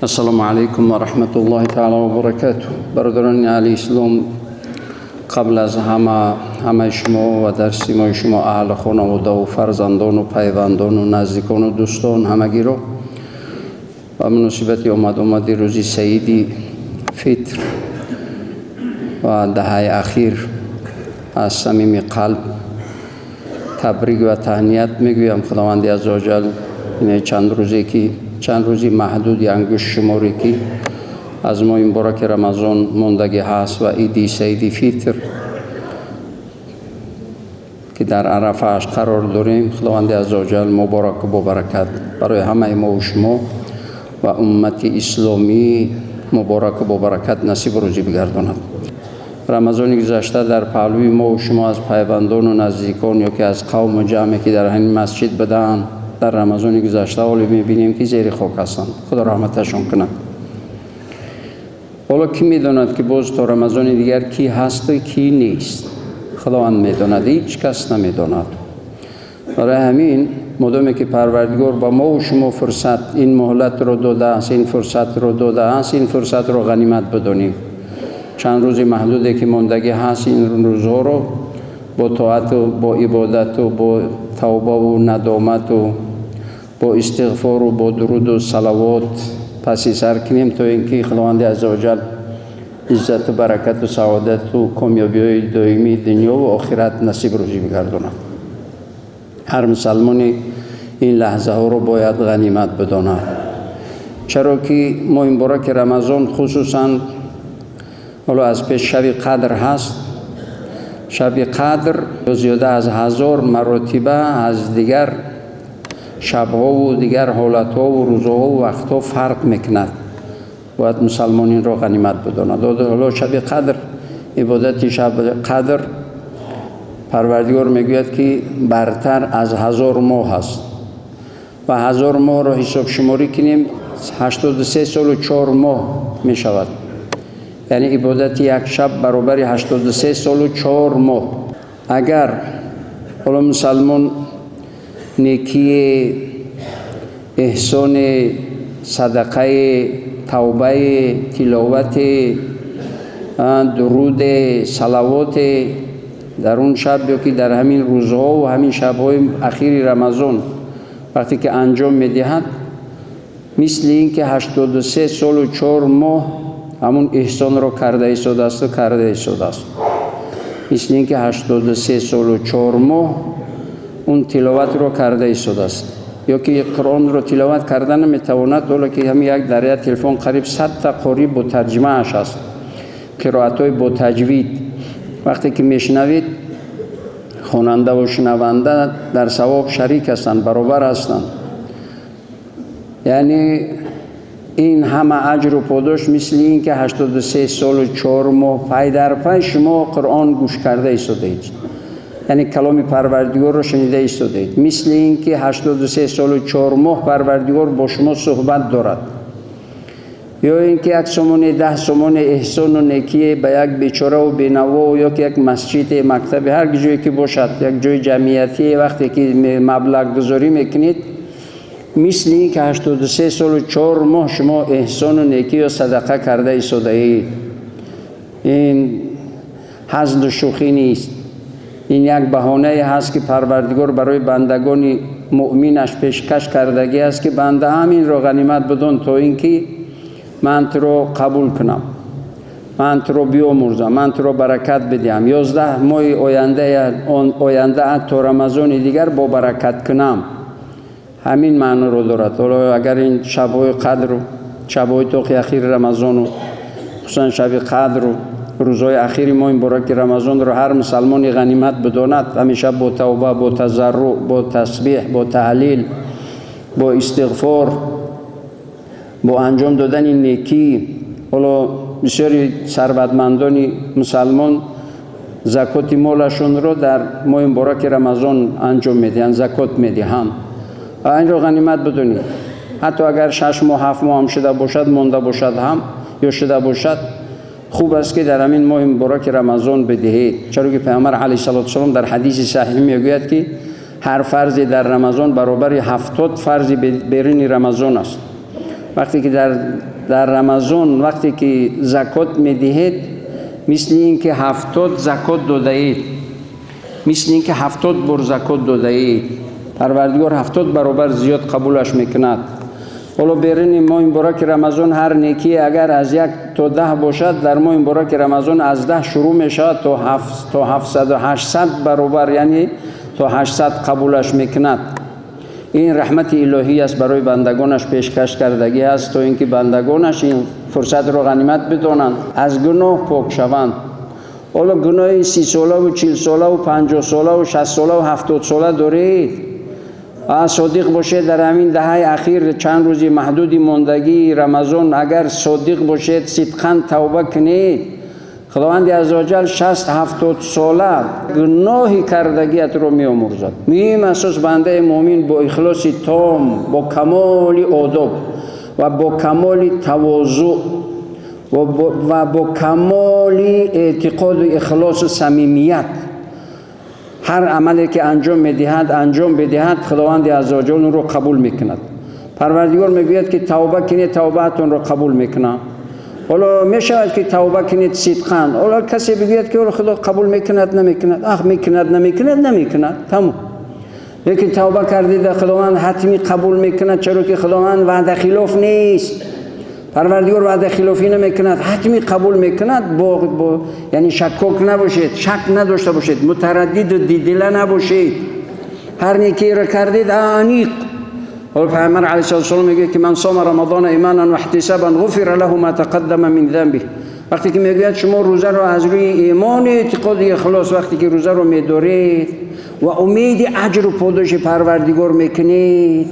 Ассалому алайкум ва раҳматуллоҳи таъала ва баракатуҳ. Бародарони аҳли ислом, қабл аз ҳама ҳамаи шумо ва дар симои шумо аҳли хонавода ва фарзандон ва пайвандон ва наздикон ва дӯстон ҳамагиро ба муносибати омад-омади рӯзи саиди фитр ва даҳаи ахир аз самими қалб табрик ва таҳният мегӯям. Худованди азза ва ҷал чанд рӯзе ки чанд рӯзи маҳдуди ангуштшуморе ки аз моҳи мубораки Рамазон мондагӣ ҳаст ва иди саиди фитр ки дар арафааш қарор дорем, Худованди азза ва ҷал мубораку бобаракат барои ҳамаи мо ва шумо ва уммати исломӣ мубораку бобаракат насибу рӯзӣ бигардонад. Рамазони гузашта дар паҳлӯи мо ва шумо аз пайвандону наздикон ё ки аз қавму ҷамъе ки дар ҳамин масҷид будаанд, дар Рамазони гузашта ҳоле мебинем ки зери хок ҳастанд. Худо раҳматашон кунад. Ҳоло кӣ медонад, ки боз то Рамазони дигар кӣ ҳасту кӣ нест? Худованд медонад, ҳеҷ кас намедонад. Барои ҳамин модоме ки Парвардигор ба мо ва шумо фурсат, ин муҳлатро додааст, ин фурсатро додааст, ин фурсатро ғанимат бидонем. Чанд рӯзи маҳдуде ки мондагӣ ҳаст, ин рӯзҳоро бо тоату бо ибодату бо тавбаву надомату бо истиғфору бо дуруду салавот паси сар кунем, то ин ки Худованди азза ва ҷал иззату баракату саодату комёбиҳои доимии дунё ва охират насиб рӯзӣ бигардонад. Ҳар мусалмоне ин лаҳзаҳоро бояд ғанимат бидонад, чаро ки моҳи мубораки Рамазон, хусусан ҳоло аз пеш шаби қадр ҳаст. Шаби қадр зиёда аз 1000 маротиба аз дигар шабҳову дигар ҳолатҳову рӯзҳову вақтҳо фарқ мекунад. Бояд мусалмон инро ғанимат бидонад. Ҳоло шаби қадр, ибодати шаби қадр, Парвардигор мегӯяд, ки бартар аз 1000 моҳ аст. Ва 1000 моҳро ҳисобшуморӣ кунем, 83 солу 4 моҳ мешавад. Яъне ибодати як шаб баробари 83 солу 4 моҳ. Агар ҳоло мусалмон некие, эҳсоне, садақае, тавбае, тиловате, дуруде, салавоте дар он шаб ё ки дар ҳамин рӯзҳо ва ҳамин шабҳои ахири Рамазон вақте ки анҷом медиҳад, мисли ин ки 83 солу 4 моҳ ҳамун эҳсонро карда истодаасту карда истодааст, мисли ин ки 83 солу 4 моҳ он тиловатро карда истодааст. Ё ки Қуръонро тиловат карда наметавонад, ҳоло ки ҳамин як дар як телефон қариб 100-та қорӣ бо тарҷимааш аст, қироатҳои бо таҷвид, вақте ки мешунавед, хонандаву шунаванда дар савоб шарик ҳастанд, баробар ҳастанд. Яъне ин ҳама аҷру подош мисли ин ки 83 солу 4 моҳ пай дар пай шумо Қуръон гӯш карда истодаед, яъне каломи Парвардигорро шунида истодаед, мисли ин ки 83 солу 4 моҳ Парвардигор бо шумо суҳбат дорад. Ё ин ки 1 сомоне, 10 сомоне эҳсону некие ба як бечораву бенаво ё ки як масҷиде, мактаби, ҳар ҷое ки бошад, як ҷои ҷамъиятие, вақте ки маблағгузорӣ мекунед, мисли ин ки 83 солу 4 моҳ шумо эҳсону некӣ ё садақа карда истодаед. Ин ҳазлу шӯхӣ нест. Ин як баҳонае ҳаст, ки Парвардигор барои бандагони муъминаш пешкаш кардагӣ аст, ки банда, ҳаминро ғанимат бидон, то ин ки ман туро қабул кунам, ман туро биомӯрзам, ман туро баракат бидиҳам, 11 моҳи оянда то Рамазони дигар бо баракат кунам. Ҳамин маъноро дорад. Ҳоло агар ин шабҳои қадру шабҳои тоқи ахири Рамазону хусусан шаби қадру рӯзҳои ахири моҳи мубораки Рамазонро ҳар мусалмони ғанимат бидонад, ҳамеша бо тавба, бо тазарруъ, бо тасбеҳ, бо таҳлил, бо истиғфор, бо анҷом додани некӣ. Ҳоло бисёри сарватмандони мусалмон закоти молашонро дар моҳи мубораки Рамазон анҷом медиҳанд, закот медиҳанд. Инро ғанимат бидонед. Ҳатто агар 6 моҳ, 7 моҳ ҳам шуда бошад, монда бошад ҳам ё шуда бошад, хуб аст, ки дар ҳамин моҳи мубораки Рамазон бидиҳед, чаро ки Паёмбар алайҳиссалоту вассалом дар ҳадиси саҳиҳ мегӯяд, ки ҳар фарзе дар Рамазон баробари 70 фарзи беруни Рамазон аст. Вақте ки дар Рамазон вақте ки закот медиҳед, мисли ин ки 70 закот додаед, мисли ин ки 70 бор закот додаед. Парвардигор 70 баробар зиёд қабулаш мекунад. Ҳоло берун моҳи мубораки Рамазон ҳар некӣ агар аз 1 то 10 бошад, дар моҳи мубораки Рамазон аз 10 шурӯъ мешавад то 7, то 700 800 баробар, яъне то 800 қабулаш мекунад. Ин раҳмати илоҳӣ аст, барои бандагонаш пешкаш кардагӣ аст, то инки бандагонаш ин фурсатро ғанимат бидонанд, аз гуноҳ пок шаванд. Ҳоло гуноҳи 30 сола ва 40 сола ва 50 сола ва 60 сола ва 70 сола доред, содиқ бошед дар ҳамин даҳаи ахир, чанд рӯзи маҳдуди мондагии Рамазон, агар содиқ бошед, сидқан тавба кунед, Худованди аззаваҷал 60-70 сола гуноҳи кардагиятро меомӯрзад. Муҳим асос бандаи муъмин бо ихлоси том, бо камоли одоб ва бо камоли тавозӯъ ва бо камоли эътиқоду ихлосу самимият ҳар амале ки анҷом медиҳад, анҷом бидиҳад, Худованди аззаваҷал онро қабул мекунад. Парвардигор мегӯяд ки тавба кунед, тавбаатонро қабул мекунам. Ҳоло мешавад ки тавба кунед сидқан. Ҳоло касе бигӯяд ки ҳоло Худо қабул мекунад, намекунад, ах мекунад, намекунад, намекунад, тамом. Лекин тавба кардида Худованд ҳатмӣ қабул мекунад, чаро ки Худованд ваъдахилоф нест. Парвардигор ваъдахилофӣ намекунад, ҳатмӣ қабул мекунад. Яъне шаккок набошед, шак надошта бошед, мутараддиду дудила набошед. Ҳар некиро кардед, аниқ. Ҳоло Пайғамбар алайҳиссалоту вассалом мегӯяд ки ман сома рамадона иманан ва иҳтисабан ғуфира лаҳу ма тақаддама мин занбиҳ. Вақте ки мегӯяд шумо рӯзаро аз рӯи имону эътиқоду ихлос, вақте ки рӯзаро медоред ва умеди аҷру подоши Парвардигор мекунед,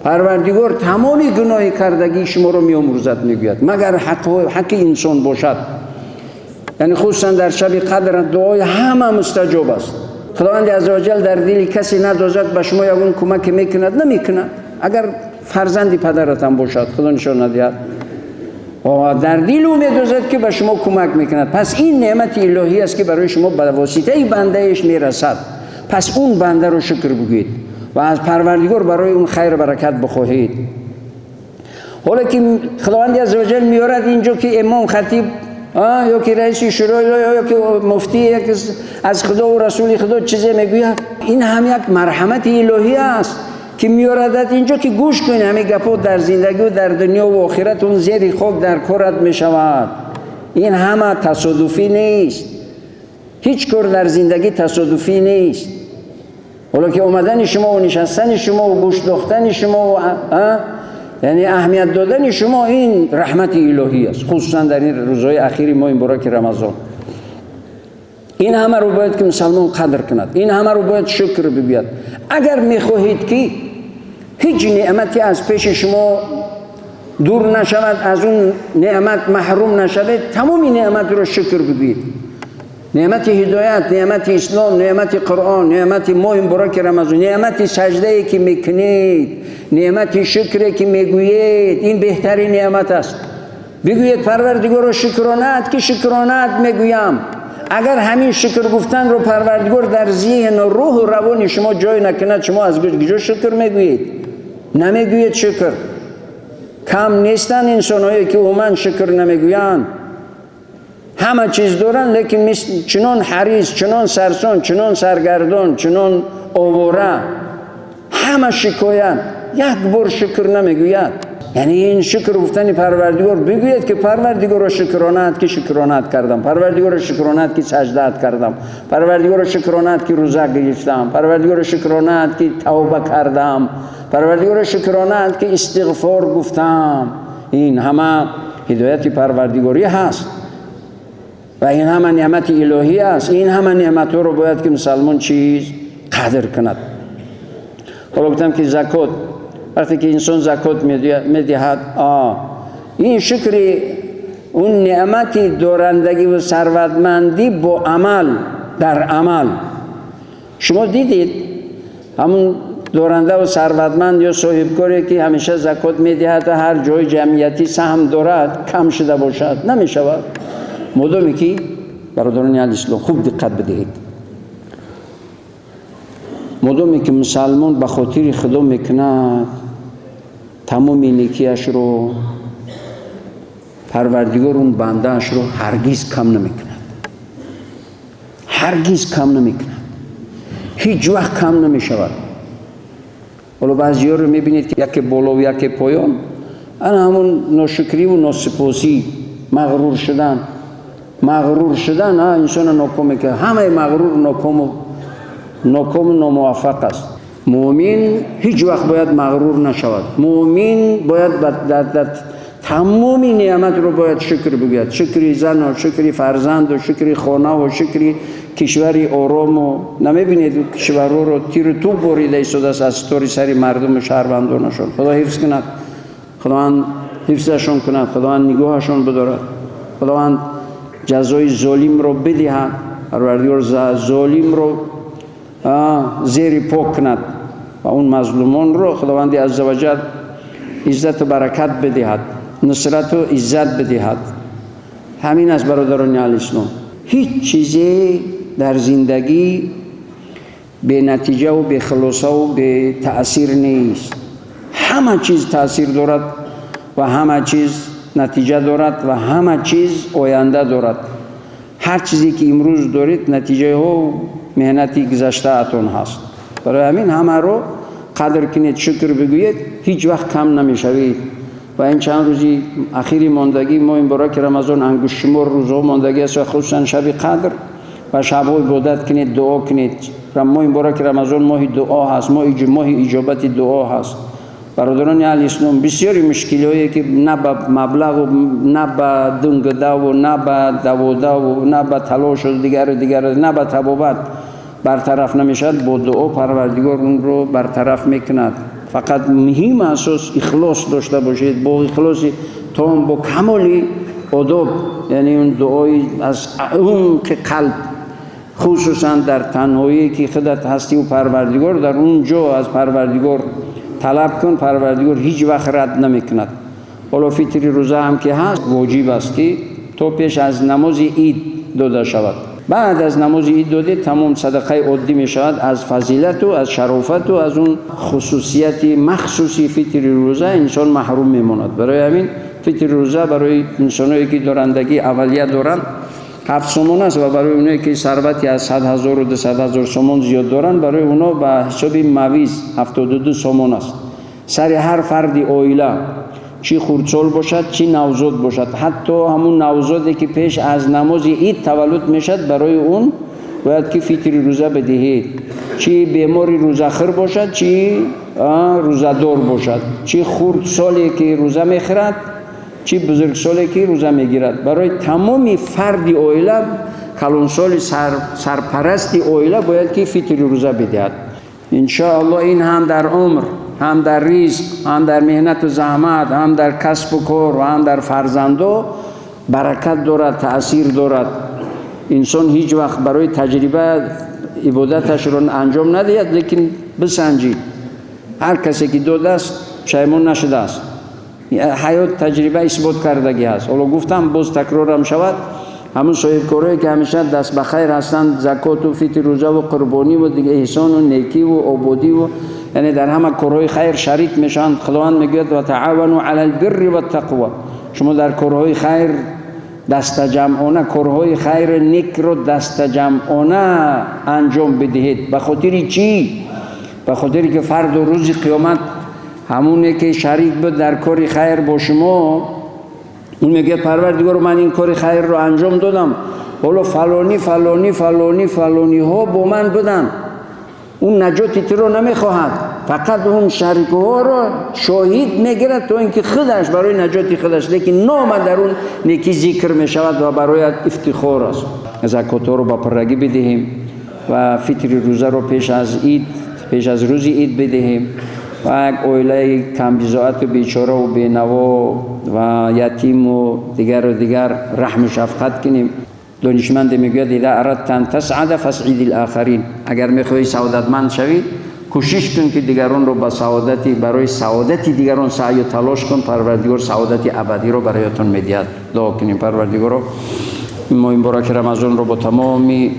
Парвардигор тамоми гуноҳи кардагии шуморо меомӯрзад, мегӯяд, магар ҳаққи инсон бошад. Яъне хусусан дар шаби қадр дуои ҳама мустаҷоб аст. Худованди аззаваҷал дар дили касе надозад, ба шумо ягон кӯмаке мекунад, намекунад. Агар фарзанди падаратам бошад, Худо нишон надиҳад, дар дил ӯ медозад ки ба шумо кӯмак мекунад. Пас ин неъмати илоҳӣ аст ки барои шумо ба воситаи бандаеш мерасад. Пас он бандаро шукр бигӯед ва аз Парвардигор барои он хайру баракат бихоҳед. Ҳоло ки Худованди аззаваҷал меорад инҷо ки имом хатиб ё ки раиси шӯро ё ки муфтӣ аз Худо ва расули Худо чизе мегӯяд, ин ҳам як марҳамати илоҳӣ аст ки меорадад инҷо ки гӯш кунед. Ҳамин гапҳо дар зиндагӣ дар дунё ва охират он зери хок дар корат мешавад. Ин ҳама тасодуфӣ нест, ҳеҷ кор дар зиндагӣ тасодуфӣ нест. Ҳоло ки омадани шумо ва нишастани шумо ва гӯш дохтани шумо яъне аҳамият додани шумо, ин раҳмати илоҳӣ аст, хусусан дар ин рӯзҳои ахири моҳи мубораки Рамазон. Ин ҳамаро бояд ки мусалмон қадр кунад, ин ҳамаро бояд шукр бигӯяд. Агар мехоҳед ки ҳеҷ неъмате аз пеши шумо дур нашавад, аз он неъмат маҳрум нашавед, тамоми неъматро шукр бигӯед. Неъмати ҳидоят, неъмати ислом, неъмати Қуръон, неъмати моҳи мубораки Рамазон, неъмати саҷдае ки мекунед, неъмати шукре ки мегӯед, ин беҳтарин неъмат аст. Бигӯед: Парвардигоро, шукронаат ки шукронаат мегӯям. Агар ҳамин шукр гуфтанро Парвардигор дар зеҳну рӯҳу равони шумо ҷой накунад, шумо аз куҷо шукр мегӯед? Намегӯед шукр. Кам нестанд инсонҳое ки умуман шукр намегӯянд. Ҳама чиз доранд, лекин чунон ҳарис, чунон сарсон, чунон саргардон, чунон овора, ҳама шикоят, як бор шукр намегӯяд. Яъне ин шукр гуфтани Парвардигор, бигӯед ки Парвардигоро, шукронаат ки шукронаат кардам, Парвардигоро, шукронаат ки саҷдаат кардам, Парвардигоро, шукронаат ки рӯза гирифтам, Парвардигоро, шукронаат ки тавба кардам, Парвардигоро, шукронаат ки истиғфор гуфтам. Ин ҳама ҳидояти парвардигорӣ ҳаст ва ин ҳама неъмати илоҳӣ аст. Ин ҳама неъматҳоро бояд ки мусалмон чиз қадр кунад. Ҳоло гуфтам ки закот, вақте ки инсон закот медиҳад, ин шукри он неъмати дорандагӣ ва сарватмандӣ бо амал, дар амал. Шумо дидед, ҳамун доранда ва сарватманд ё соҳибкоре ки ҳамеша закот медиҳад ва ҳар ҷои ҷамъиятӣ саҳм дорад, кам шуда бошад? Намешавад. Модоме ки, бародарони аҳли ислом, хуб диққат бидиҳед, модоме ки мусалмон ба хотири Худо мекунад. Тамоми некиашро Парвардигор он бандаашро ҳаргиз кам намекунад, ҳаргиз кам намекунад, ҳеҷ вақт кам намешавад. Ҳоло баъзиёро мебинед, ки яке боло, яке поён. Ана ҳамун ношукриву носипосӣ, мағрур шудан, мағрур шудан инсона ноком мекунад. Ҳамаи мағрур нокому номуваффақ аст. Муъмин ҳеҷ вақт бояд мағрур нашавад. Муъмин бояд дар тамоми неъматро бояд шукр бигӯяд: шукри зану, шукри фарзанду, шукри хонаву, шукри кишвари орому. Намебинед, кишварҳоро тиру туп борида истодааст аз тори сари мардуму шаҳрвандонашон. Худо ҳифз кунад, Худованд ҳифзашон кунад, Худованд нигоҳашон бидорад, Худованд ҷазои золимро бидиҳад, Парвардигор золимро зери по кунад ва он мазлумонро Худованди азза ваҷал иззату баракат бидиҳад, нусрату иззат бидиҳад. Ҳамин аст, бародарони алислом. Ҳеҷ чизе дар зиндагӣ бенатиҷаву бехулосаву бетаъсир нест. Ҳама чиз таъсир дорад ва ҳама чиз натиҷа дорад ва ҳама чиз оянда дорад. Ҳар чизе ки имрӯз доред, натиҷаҳо меҳнати гузаштаатон ҳаст. Барои ҳамин ҳамаро қадр кунед, шукр бигӯед, ҳеҷ вақт кам намешавед. Ва ин чанд рӯзи ахири мондагӣ, моҳи мубораки Рамазон, ангуштшумор рӯзҳо мондагӣ аст ва хусусан шаби Қадр ва шабҳо ибодат кунед, дуо кунед. Моҳи мубораки Рамазон моҳи дуо ҳаст, моҳи иҷобати дуо ҳаст. Бародарони аҳли ислом, бисёри мушкилиҳое ки на ба маблағу, на ба дунгудаву, на ба даводаву, на ба талошу дигару дигар, на ба табобат бартараф намешавад, бо дуо Парвардигор онро бартараф мекунад. Фақат муҳим асос ихлос дошта бошед, бо ихлоси том, бо камоли одоб, яъне он дуои аз умқи қалб, хусусан дар танҳоие ки худат ҳастиву Парвардигор, дар он ҷо аз Парвардигор талаб кун, Парвардигор ҳеҷ вақт рад намекунад. Ҳоло фитри рӯза ҳам ки ҳаст, воҷиб аст, ки то пеш аз намози ид дода шавад. Баъд аз намози ид додед, тамом, садақаи оддӣ мешавад. Аз фазилату, аз шарофату, аз он хусусияти махсуси фитри рӯза инсон маҳрум мемонад. Барои ҳамин фитри рӯза барои инсоное ки дорандагии аввалия доранд, 7 сомон аст ва барои оное ки сарвати аз 100 000-у 200 000 сомон зиёд доранд, барои оно ба ҳисоби мавиз 72 сомон аст. Сари ҳар фарди оила, чӣ хурдсол бошад, чӣ навзод бошад, ҳатто ҳамун навзоде ки пеш аз намози ид таваллуд мешавад, барои он бояд ки фитри рӯза бидиҳед. Чӣ бемори рӯзахӯр бошад, чӣ рӯзадор бошад, чӣ хурдсоле ки рӯза мехӯрад, чӣ бузургсоле ки рӯза мегирад, барои тамоми фарди оила калонсоли сарпарасти оила бояд ки фитри рӯза бидиҳад. Иншоаллоҳ, ин ҳам дар умр, ҳам дар ризқ, ҳам дар меҳнату заҳмат, ҳам дар касбу кор ва ҳам дар фарзандо баракат дорад, таъсир дорад. Инсон ҳеҷ вақт барои таҷриба ибодаташро анҷом надиҳад, лекин бисанҷид. Ҳар касе ки додааст, пушаймон нашудааст. Ҳаёт таҷриба исбот кардагӣ ҳаст. Ҳоло гуфтам, боз такрорам шавад: ҳамун соҳибкорое ки ҳамеша даст ба хайр ҳастанд, закоту фитри рӯзаву қурбониву дига эҳсону некиву ободиву, яъне дар ҳама корҳои хайр шарик мешаванд. Худованд мегӯяд: وتعاونوا على البر والتقوى. Шумо дар корҳои хайр дастаҷамъона, корҳои хайри некро дастаҷамъона анҷом бидиҳед. Ба хотири чӣ? Ба хотире ки фарду рӯзи қиёмат ҳамоне ки шарик буд дар кори хайр бо шумо, он мегӯяд: «Парвардигоро, ман ин кори хайрро анҷом додам, ҳоло фалонӣ, фалонӣ, фалонӣ, фалониҳо бо ман буданд». Он наҷоти туро намехоҳад, фақат он шарикҳоро шоҳид мегирад, то ин ки худаш барои наҷоти худаш, лекин нома дар он некӣ зикр мешавад ва барояд ифтихор аст. Закотҳоро ба пуррагӣ бидиҳем ва фитри рӯзаро пеш аз ид, пеш аз рӯзи ид бидиҳем ва як оилаи камбизоату бечораву бенаво ва ятиму дигару дигар раҳму шафқат кунем. Донишманде мегӯяд: إذا أردت أن تسعد فأسعد الآخرين. Агар мехоҳӣ саодатманд шавӣ, кӯшиш кун ки дигаронро ба саодати, барои саодати дигарон саъю талош кун, Парвардигор саодати абадиро бароятон медиҳад. Дуо кунем. Парвардигоро, моҳи мубораки Рамазонро бо тамоми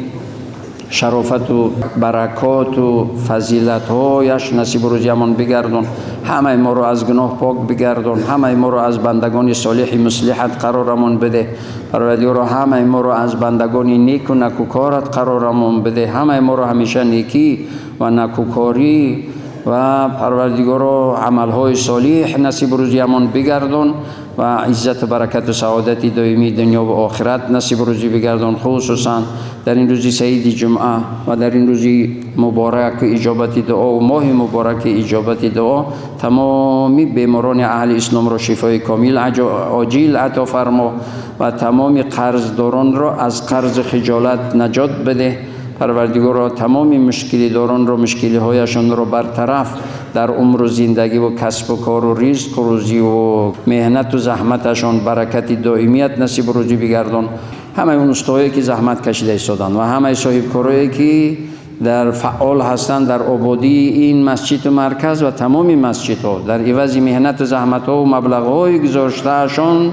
Шарофату баракоту фазилатҳояш насибу рӯзиямон бигардон. Ҳамаи моро аз гуноҳ пок бигардон. Ҳамаи моро аз бандагони солиҳи муслиҳат қарорамон бидеҳ. Парвардигоро, ҳамаи моро аз бандагони неку накӯкорат қарорамон бидеҳ. Ҳамаи моро ҳамеша некӣ ва накӯкорӣ ва, Парвардигоро, амалҳои солиҳ насибу рӯзиямон бигардон ва иззату баракату саодати доимии дунё ва охират насибу рӯзӣ бигардон. Хусусан дар ин рӯзи саиди ҷумъа ва дар ин рӯзи муборак иҷобати дуо ва моҳи мубораки иҷобати дуо тамоми беморони аҳли исломро шифои комил оҷил ато фармо ва тамоми қарздоронро аз қарзи хиҷолат наҷот бидеҳ. Парвардигоро, тамоми мушкилидоронро мушкилиҳояшонро бартараф, дар умру зиндагӣ ва касбу кору ризқу рӯзӣ ва меҳнату заҳматашон баракати доимият насибу рӯзӣ бигардон. Ҳамаи он устоҳое, ки заҳмат кашида истоданд, ва ҳамаи соҳибкорое, ки дар фаъол ҳастанд дар ободии ин масҷиду марказ ва тамоми масҷидҳо, дар ивази меҳнату заҳматҳо ва маблағҳои гузоштаашон,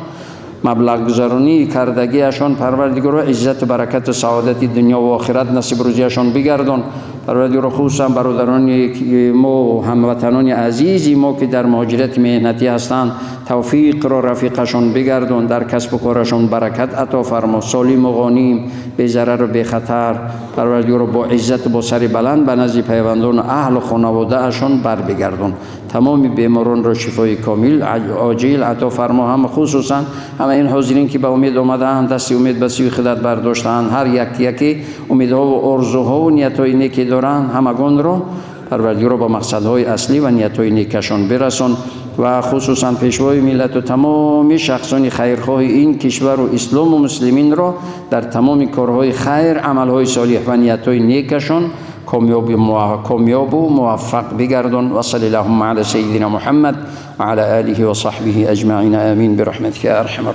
маблағгузаронии кардагиашон, Парвардигоро, иззату баракату саодати дунё ва охират насиб рӯзиашон бигардон. Парвардигоро, хусусан бародарони мо, ҳамватанони азизи мо, ки дар муҳоҷирати меҳнатӣ ҳастанд, тавфиқро рафиқашон бигардон, дар касбу корашон баракат ато фармо, солиму ғоним, безарару бехатар, Парвардигоро, бо иззату бо сари баланд ба назди пайвандону аҳлу хонаводаашон барбигардон. Тамоми беморонро шифои комил оҷил ато фармо. Ҳама, хусусан ҳама ин ҳозирин, ки ба умед омадаанд, дасти умед ба сӯи худат бардоштаанд, ҳар як яке умедҳову орзуҳову ниятҳои неке доранд, ҳамагонро, Парвардигоро, ба мақсадҳои аслӣ ва ниятҳои некашон бирасон ва хусусан пешвои миллату тамоми шахсони хайрхоҳи ин кишвару ислому муслиминро дар тамоми корҳои хайр, амалҳои солиҳ ва ниятҳои некашон комёбу муваффақ бигардон. Ва салли аллаҳумма ала саййидина Муҳаммад ва ала олиҳи ва саҳбиҳи аҷмаин. Амин бирахматика я арҳамар.